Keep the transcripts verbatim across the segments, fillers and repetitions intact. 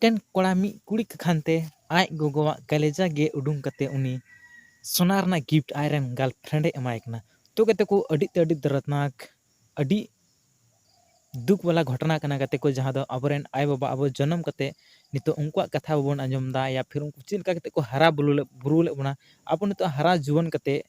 ᱢᱤᱫᱴᱮᱱ ᱠᱚᱲᱟ ᱢᱤᱫ ᱠᱩᱲᱤ ᱠᱟᱠᱷᱟᱱ ᱛᱮ ᱟᱡ ᱜᱚᱜᱚᱣᱟᱜ ᱠᱟᱞᱮᱡᱟ ᱜᱮ ᱩᱰᱩᱝ ᱠᱟᱛᱮ ᱩᱱᱤ ᱥᱚᱱᱟ ᱨᱮᱱᱟᱜ ᱜᱤᱯᱷᱴ ᱟᱡᱨᱮᱱ ᱜᱟᱨᱞᱯᱷᱨᱮᱱᱰ ᱮ ᱮᱢᱟᱭ ᱠᱟᱱᱟ᱾ ᱛᱚ ᱜᱟᱛᱮ ᱠᱚ, ᱟᱹᱰᱤ ᱛᱮ ᱟᱹᱰᱤ ᱫᱚᱨᱫᱽᱱᱟᱠ, ᱟᱹᱰᱤ ᱫᱩᱠ ᱵᱟᱞᱟ ᱜᱷᱚᱴᱚᱱᱟ ᱠᱟᱱᱟ ᱜᱟᱛᱮ ᱠᱚ, ᱡᱟᱦᱟᱸ ᱫᱚ ᱟᱵᱚᱨᱮᱱ ᱟᱭᱳᱼᱵᱟᱵᱟ ᱟᱵᱚ ᱡᱚᱱᱚᱢ ᱠᱟᱛᱮ ᱱᱤᱛᱚᱜ ᱩᱱᱠᱩᱣᱟᱜ ᱠᱟᱛᱷᱟ ᱵᱟᱵᱚᱱ ᱟᱸᱡᱚᱢ ᱮᱫᱟ, ᱭᱟ ᱯᱷᱤᱨ ᱩᱱᱠᱩ ᱪᱮᱫ ᱞᱮᱠᱟ ᱠᱟᱛᱮ ᱠᱚ ᱦᱟᱨᱟ ᱵᱩᱨᱩ ᱞᱮᱫ, ᱵᱩᱨᱩ ᱞᱮᱫ ᱵᱚᱱᱟ, ᱟᱵᱚ ᱱᱤᱛᱚᱜ ᱦᱟᱨᱟ ᱡᱩᱣᱟᱹᱱ ᱠᱟᱛᱮ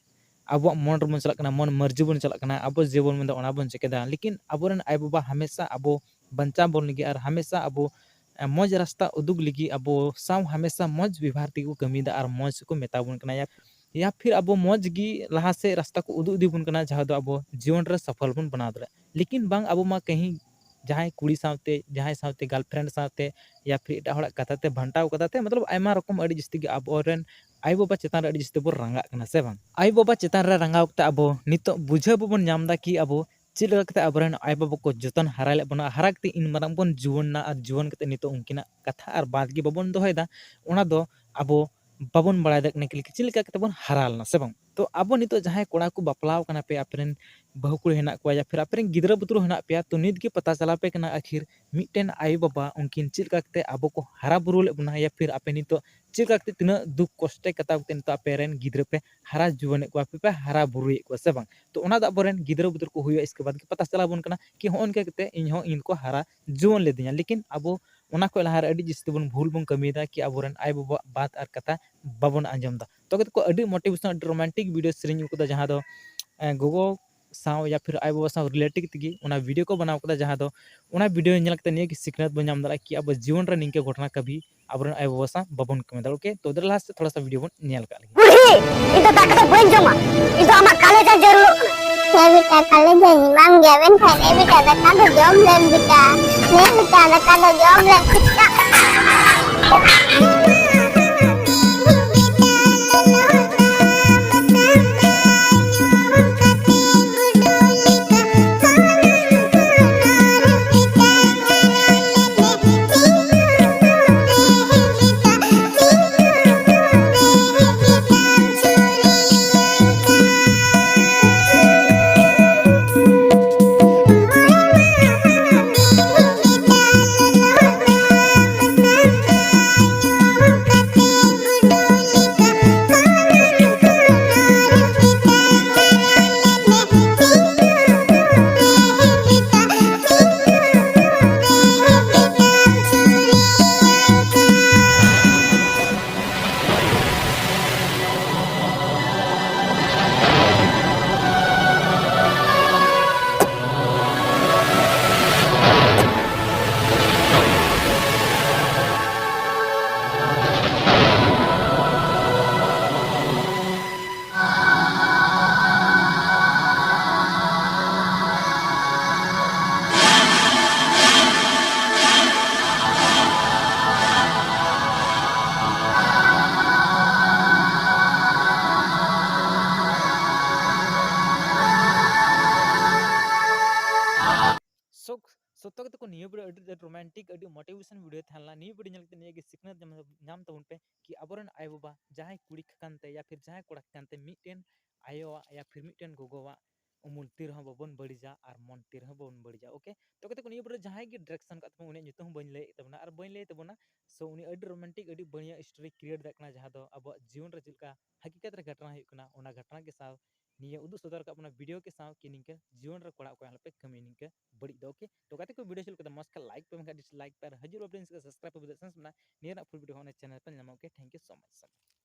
ᱟᱵᱚᱣᱟᱜ ᱢᱚᱱ ᱨᱮᱵᱚᱱ ᱪᱟᱞᱟᱜ ᱠᱟᱱᱟ, ᱢᱚᱱ ᱢᱟᱹᱨᱡᱤ ᱵᱚᱱ ᱪᱟᱞᱟᱜ ᱠᱟᱱᱟ, ᱟᱵᱚ ᱡᱮ ᱵᱚᱱ ᱢᱮᱱᱫᱟ ᱚᱱᱟ ᱵᱚᱱ ᱪᱤᱠᱟᱹᱭᱮᱫᱟ, ᱞᱮᱠᱤᱱ ᱟᱵᱚᱨᱮᱱ ᱟᱭᱳᱼᱵᱟᱵᱟ ᱦᱟᱢᱮᱥᱟ ᱟᱵᱚ ᱵᱟᱧᱪᱟᱣ ᱵᱚᱱ ᱞᱟᱹᱜᱤᱫ ᱟᱨ ᱦᱟᱢᱮᱥᱟ ᱟᱵᱚ, ᱮ, ᱢᱚᱡᱽ ᱨᱟᱥᱛᱟ ᱩᱫᱩᱜ ᱞᱟᱹᱜᱤᱫ ᱟᱵᱚ ᱥᱟᱶ ᱦᱟᱢᱮᱥᱟ ᱢᱚᱡᱽ ᱵᱮᱵᱚᱦᱟᱨ ᱛᱮᱜᱮ ᱠᱚ ᱠᱟᱹᱢᱤᱭᱮᱫᱟ ᱟᱨ ᱢᱚᱡᱽ ᱠᱚ ᱢᱮᱛᱟ ᱵᱚᱱ ᱠᱟᱱᱟ, ᱭᱟ, ᱭᱟ ᱯᱷᱤᱨ ᱟᱵᱚ ᱢᱚᱡᱽ ᱜᱮ ᱞᱟᱦᱟ ᱥᱮᱫ ᱨᱟᱥᱛᱟ ᱠᱚ ᱩᱫᱩᱜ ᱤᱫᱤ ᱵᱚᱱ ᱠᱟᱱᱟ, ᱡᱟᱦᱟᱸ ᱫᱚ ᱟᱵᱚ ᱡᱤᱭᱚᱱ ᱨᱮ ᱥᱚᱯᱷᱚᱞ ᱵᱚᱱ ᱵᱮᱱᱟᱣ ᱫᱟᱲᱮᱭᱟᱜᱼᱟ᱾ ᱞᱮᱠᱤᱱ ᱵᱟᱝ, ᱟᱵᱚ ᱢᱟ ᱠᱟᱹᱦᱤ ᱡᱟᱦᱟᱸᱭ ᱠᱩᱲᱤ ᱥᱟᱶᱛᱮ, ᱡᱟᱦᱟᱸᱭ ᱥᱟᱶᱛᱮ ᱜᱟᱨᱞᱯᱷᱨᱮᱱᱰ ᱥᱟᱶᱛᱮ, ᱭᱟ ᱯᱷᱤᱨ ᱮᱴᱟᱜ ᱦᱚᱲᱟᱜ ᱠᱟᱛᱷᱟ ᱛᱮ ᱵᱷᱟᱱᱴᱟᱣ ᱠᱟᱛᱷᱟ ᱛᱮ, ᱢᱚᱛᱞᱚᱵ ᱟᱭᱢᱟ ᱨᱚᱠᱚᱢ ᱟᱹᱰᱤ ᱡᱟᱹᱥᱛᱤ ᱜᱮ ᱟᱵᱚᱨᱮᱱ ᱟᱭᱳᱼᱵᱟᱵᱟ ᱪᱮᱛᱟᱱ ᱨᱮ ᱟᱹᱰᱤ ᱡᱟᱹᱥᱛᱤ ᱵᱚᱱ ᱨᱟᱸᱜᱟᱜ ᱠᱟᱱᱟ, ᱥᱮ ᱵᱟᱝ? ᱟᱭᱳᱼᱵᱟᱵᱟ ᱪᱮᱛᱟᱱ ᱨᱮ ᱨᱟᱸᱜᱟᱣ ᱠᱟᱛᱮ ᱟᱵᱚ ᱱᱤᱛᱚᱜ ᱵᱩᱡᱷᱟᱹᱣ ᱵᱟᱵᱚᱱ ᱧᱟᱢ ᱮᱫᱟ ᱠᱤ ᱟᱵᱚ ᱪᱮᱫ ᱞᱮᱠᱟ ᱠᱟᱛᱮ ᱟᱵᱚᱨᱮᱱ ᱟᱭᱳᱼᱵᱟᱵᱟ ᱠᱚ ᱡᱚᱛᱚᱱ ᱦᱟᱨᱟ ᱞᱮᱫ ᱵᱚᱱᱟ, ᱦᱟᱨᱟ ᱠᱟᱛᱮ ᱤᱱ ᱢᱟᱨᱟᱝ ᱵᱚᱱ ᱡᱩᱣᱟᱹᱱ ᱮᱱᱟ ᱟᱨ ᱡᱩᱣᱟᱹᱱ ᱠᱟᱛᱮ ᱱᱤᱛᱚᱜ ᱩᱱᱠᱤᱱᱟᱜ ᱠᱟᱛᱷᱟ ᱟᱨ ᱵᱟᱛ ᱜᱮ ᱵᱟᱵᱚᱱ ᱫᱚᱦᱚᱭᱮᱫᱟ, ᱚᱱᱟ ᱫᱚ ᱟᱵᱚ ᱵᱟᱵᱚᱱ ᱵᱟᱲᱟᱭ ᱫᱟᱲᱮᱭᱟᱜ ᱠᱟᱱᱟ ᱠᱤ ᱪᱮᱫ ᱞᱮᱠᱟ ᱠᱟᱛᱮ ᱵᱚᱱ ᱦᱟᱨᱟ ᱞᱮᱱᱟ, ᱥᱮ ᱵᱟᱝ? ᱛᱚ ᱟᱵᱚ ᱱᱤᱛᱚᱜ ᱡᱟᱦᱟᱸᱭ ᱠᱚᱲᱟ ᱠᱚ ᱵᱟᱯᱞᱟᱣ ᱠᱟᱱᱟ ᱯᱮ, ᱟᱯᱮ ᱨᱮᱱ ᱵᱟᱹᱦᱩ ᱠᱩᱲᱤ ᱦᱮᱱᱟᱜ ᱠᱚᱣᱟ ᱭᱟ ᱯᱷᱤᱨ ᱟᱯᱮ ᱨᱮᱱ ᱜᱤᱫᱽᱨᱟᱹ ᱯᱤᱫᱽᱨᱟᱹ ᱦᱮᱱᱟᱜ ᱯᱮᱭᱟ, ᱛᱚ ᱱᱤᱛ ᱜᱮ ᱯᱟᱛᱟ ᱪᱟᱞᱟᱣ ᱯᱮ ᱠᱟᱱᱟ ᱟᱹᱠᱷᱤᱨ ᱢᱤᱫᱴᱮᱱ ᱟᱭᱳᱼᱵᱟᱵᱟ ᱩᱱᱠᱤᱱ ᱪᱮᱫ ᱞᱮᱠᱟ ᱠᱟᱛᱮ ᱟᱵᱚ ᱠᱚ ᱦᱟᱨᱟ ᱵᱩᱨᱩ ᱞᱮᱫ ᱵᱚᱱᱟ, ᱭᱟ ᱯᱷᱤᱨ ᱟᱯᱮ ᱱᱤᱛᱚᱜ ᱪᱮᱫ ᱞᱮᱠᱟ ᱠᱟᱛᱮ ᱛᱤᱱᱟᱹᱜ ᱫᱩᱠ ᱠᱚᱥᱴᱮ ᱠᱟᱴᱟᱣ ᱠᱟᱛᱮ ᱱᱤᱛᱚᱜ ᱟᱯᱮ ᱨᱮᱱ ᱜᱤᱫᱽᱨᱟᱹ ᱯᱮ ᱦᱟᱨᱟ ᱡᱩᱣᱟᱹᱱᱮᱫ ᱠᱚᱣᱟ, ᱯᱮ, ᱯᱮ ᱦᱟᱨᱟ ᱵᱩᱨᱩᱭᱮᱫ ᱠᱚᱣᱟ, ᱥᱮ ᱵᱟᱝ? ᱛᱚ ᱚᱱᱟ ᱫᱚ ᱟᱵᱚᱨᱮᱱ ᱜᱤᱫᱽᱨᱟᱹ ᱯᱤᱫᱽᱨᱟᱹ ᱠᱚ ᱦᱩᱭᱩᱜᱼᱟ, ᱤᱥᱠᱮ ᱵᱟᱫᱽ ᱜᱮ ᱯᱟᱛᱟ ᱪᱟᱞᱟᱣ ᱵᱚᱱ ᱠᱟᱱᱟ ᱠᱤ ᱦᱚᱸᱜᱼᱚ ᱱᱤᱝᱠᱟ ᱠᱟᱛᱮ ᱤᱧ ᱦᱚᱸ ᱤᱧ ᱠᱚ ᱦᱟᱨᱟ ᱡᱩᱣᱟᱹᱱ ᱞᱤᱫᱤᱧᱟ᱾ ᱞᱮᱠᱤᱱ ᱟᱵᱚ ᱚᱱᱟ ᱠᱷᱚᱱ ᱞᱟᱦᱟ ᱨᱮ ᱟᱹᱰᱤ ᱡᱟᱹᱥᱛᱤ ᱵᱚᱱ ᱵᱷᱩᱞ ᱵᱚᱱ ᱠᱟᱹᱢᱤᱭᱮᱫᱟ ᱠᱤ ᱟᱵᱚᱨᱮᱱ ᱟᱭᱳᱼᱵᱟᱵᱟᱣᱟᱜ ᱵᱟᱛ ᱟᱨ ᱠᱟᱛᱷᱟ ᱵᱟᱵᱚᱱ ᱟᱸᱡᱚᱢ ᱮᱫᱟ᱾ ᱛᱚ ᱜᱟᱛᱮ ᱠᱚ, ᱟᱹᱰᱤ motivation, ᱟᱹᱰᱤ romantic video ᱥᱮᱨᱮᱧ ᱠᱚᱫᱚ, ᱡᱟᱦᱟᱸ ᱫᱚ, ᱮ, ᱜᱚᱜᱚ ᱥᱟᱶ ᱭᱟ ᱯᱷᱤᱨ ᱟᱭᱳᱼᱵᱟᱵᱟ ᱥᱟᱶ related ᱛᱮᱜᱮ ᱚᱱᱟ video ᱠᱚ ᱵᱮᱱᱟᱣ ᱠᱟᱫᱟ, ᱡᱟᱦᱟᱸ ᱫᱚ ᱚᱱᱟ video ᱧᱮᱞ ᱠᱟᱛᱮ ᱱᱤᱭᱟᱹ ᱜᱮ ᱥᱤᱠᱷᱱᱟᱹᱛ ᱵᱚᱱ ᱧᱟᱢ ᱫᱟᱲᱮᱭᱟᱜᱼᱟ ᱠᱤ ᱟᱵᱚ ᱡᱤᱭᱚᱱ ᱨᱮ ᱱᱤᱝᱠᱟᱹ ᱜᱷᱚᱴᱚᱱᱟ ᱠᱟᱵᱷᱤ ᱟᱵᱚᱨᱮᱱ ᱟᱭᱳᱼᱵᱟᱵᱟ ᱥᱟᱶ ᱵᱟᱵᱚᱱ ᱠᱟᱹᱢᱤ ᱫᱟᱲᱮᱭᱟᱜᱼᱟ᱾ OK, ᱛᱚ ᱫᱮᱞᱟ ᱞᱟᱦᱟ ᱥᱮᱫ ᱛᱷᱚᱲᱟ ᱥᱟ video ᱵᱚᱱ ᱧᱮᱞ ᱠᱟᱜ ᱞᱮᱜᱮ᱾ ᱵᱩᱰᱷᱤ, ᱤᱧ ᱫᱚ ᱫᱟᱠᱟ ᱫᱚ ᱵᱟᱹᱧ ᱡᱚᱢᱟ, ᱤᱧ ᱫᱚ ᱟᱢᱟᱜ ᱠᱟᱞᱮᱡᱟ ᱡᱟᱹᱨᱩᱲᱚᱜ ᱠᱟᱱᱟ᱾ ᱦᱮᱸ ᱵᱮᱴᱟ, ᱠᱟᱞᱮᱡᱟ ᱡᱚᱢ ᱜᱮᱭᱟ, ᱢᱮᱱᱠᱷᱟᱱ ᱦᱮᱸ ᱵᱮᱴᱟ, ᱫᱟᱠᱟ ᱫᱚ ᱡᱚᱢ ᱞᱮᱢ ᱵᱮᱴᱟ᱾ ᱦᱮᱸ ᱵᱮᱴᱟ, ᱫᱟᱠᱟ ᱫᱚ ᱡᱚᱢ ᱞᱮᱢ ᱵᱮᱴᱟ᱾ ᱢᱳᱴᱤᱵᱷᱮᱥᱚᱱ ᱵᱷᱤᱰᱤᱭᱳ ᱛᱟᱦᱮᱸ ᱞᱮᱱᱟ᱾ ᱱᱤᱭᱟᱹ ᱵᱷᱤᱰᱤᱭᱳ ᱧᱮᱞ ᱠᱟᱛᱮ ᱱᱤᱭᱟᱹ ᱜᱮ ᱥᱤᱠᱷᱱᱟᱹᱛ ᱧᱟᱢ, ᱧᱟᱢ ᱛᱟᱵᱚᱱ ᱯᱮ ᱠᱤ ᱟᱵᱚᱨᱮᱱ ᱟᱭᱳᱼᱵᱟᱵᱟ ᱡᱟᱦᱟᱸᱭ ᱠᱩᱲᱤ ᱠᱟᱱᱛᱮ ᱭᱟ ᱯᱷᱤᱨ ᱡᱟᱦᱟᱸᱭ ᱠᱚᱲᱟ ᱠᱟᱱᱛᱮ ᱢᱤᱫᱴᱮᱱ ᱟᱭᱳᱣᱟᱜ ᱭᱟ ᱯᱷᱤᱨ ᱢᱤᱫᱴᱮᱱ ᱜᱚᱜᱚᱣᱟᱜ ᱩᱢᱩᱞ ᱛᱤ ᱨᱮᱦᱚᱸ ᱵᱟᱵᱚᱱ ᱵᱟᱹᱲᱤᱡᱟ ᱟᱨ ᱢᱚᱱ ᱛᱤ ᱨᱮᱦᱚᱸ ᱵᱟᱵᱚᱱ ᱵᱟᱹᱲᱤᱡᱟ᱾ ᱳᱠᱮ, ᱛᱚ ᱜᱟᱛᱮ ᱠᱚ, ᱱᱤᱭᱟᱹ ᱵᱷᱤᱰᱤᱭᱳ ᱨᱮ ᱡᱟᱦᱟᱸᱭ ᱜᱮ ᱰᱤᱨᱮᱠᱥᱚᱱ ᱠᱟᱜ ᱛᱟᱵᱚᱱᱟ, ᱩᱱᱤᱭᱟᱜ ᱧᱩᱛᱩᱢ ᱦᱚᱸ ᱵᱟᱹᱧ ᱞᱟᱹᱭᱮᱫ ᱛᱟᱵᱚᱱᱟ᱾ ᱥᱳ ᱩᱱᱤ ᱟᱹᱰᱤ ᱨᱳᱢᱟᱱᱴᱤᱠ, ᱟᱹᱰᱤ ᱵᱟᱹᱲᱤᱡ ᱥᱴᱳᱨᱤ ᱠᱨᱤᱭᱮᱴ ᱫᱟᱲᱮᱭᱟᱜ ᱠᱟᱱᱟ, ᱡᱟᱦᱟᱸ ᱫᱚ ᱟᱵᱚᱣᱟᱜ ᱡᱤᱭᱚᱱ ᱨᱮ ᱪᱮᱫ ᱞᱮᱠᱟ ᱦᱟᱹᱠᱤᱠᱟᱛ ᱨᱮ ᱜᱷᱚᱴᱚᱱᱟ ᱦᱩᱭᱩᱜ ᱠᱟᱱᱟ, ᱚᱱᱟ ᱜᱷᱚᱴᱚᱱᱟ ᱜᱮ ᱥᱟᱶ ᱱᱤᱭᱟᱹ ᱩᱫᱩᱜ ᱥᱚᱫᱚᱨ ᱠᱟᱜ ᱵᱚᱱᱟ ᱵᱷᱤᱰᱤᱭᱳ ᱠᱮ ᱥᱟᱶ ᱠᱤ ᱱᱤᱝᱠᱟᱹ ᱡᱤᱭᱚᱱ ᱨᱮ ᱠᱚᱲᱟ ᱠᱚ ᱟᱞᱚᱯᱮ ᱠᱟᱹᱢᱤ ᱱᱤᱝᱠᱟᱹ ᱵᱟᱹᱲᱤᱡ ᱫᱚ᱾ ᱳᱠᱮ, ᱛᱚ ᱜᱟᱛᱮ ᱠᱚ, ᱵᱷᱤᱰᱤᱭᱳ ᱪᱮᱫ ᱞᱮᱠᱟ ᱢᱚᱡᱽ ᱠᱷᱟᱱ ᱞᱟᱭᱤᱠ ᱯᱮ, ᱢᱮᱱᱠᱷᱟᱱ ᱰᱤᱥᱞᱟᱭᱤᱠ ᱯᱮ, ᱟᱨ ᱦᱤᱡᱩᱜ ᱨᱮ ᱥᱟᱵᱥᱠᱨᱟᱭᱤᱵ ᱯᱮ, ᱵᱩᱡᱷᱟᱹᱜ ᱥᱮᱱᱥ ᱢᱮᱱᱟᱜᱼᱟ ᱱᱤᱭᱟᱹ ᱨᱮᱱᱟᱜ ᱯᱷᱩᱞ ᱵᱷᱤᱰᱤᱭᱳ ᱦᱚᱸ ᱚᱱᱟ ᱪᱮᱱᱮᱞ ᱯᱮ ᱧᱟᱢᱟ᱾ Okay, thank you so much, so much.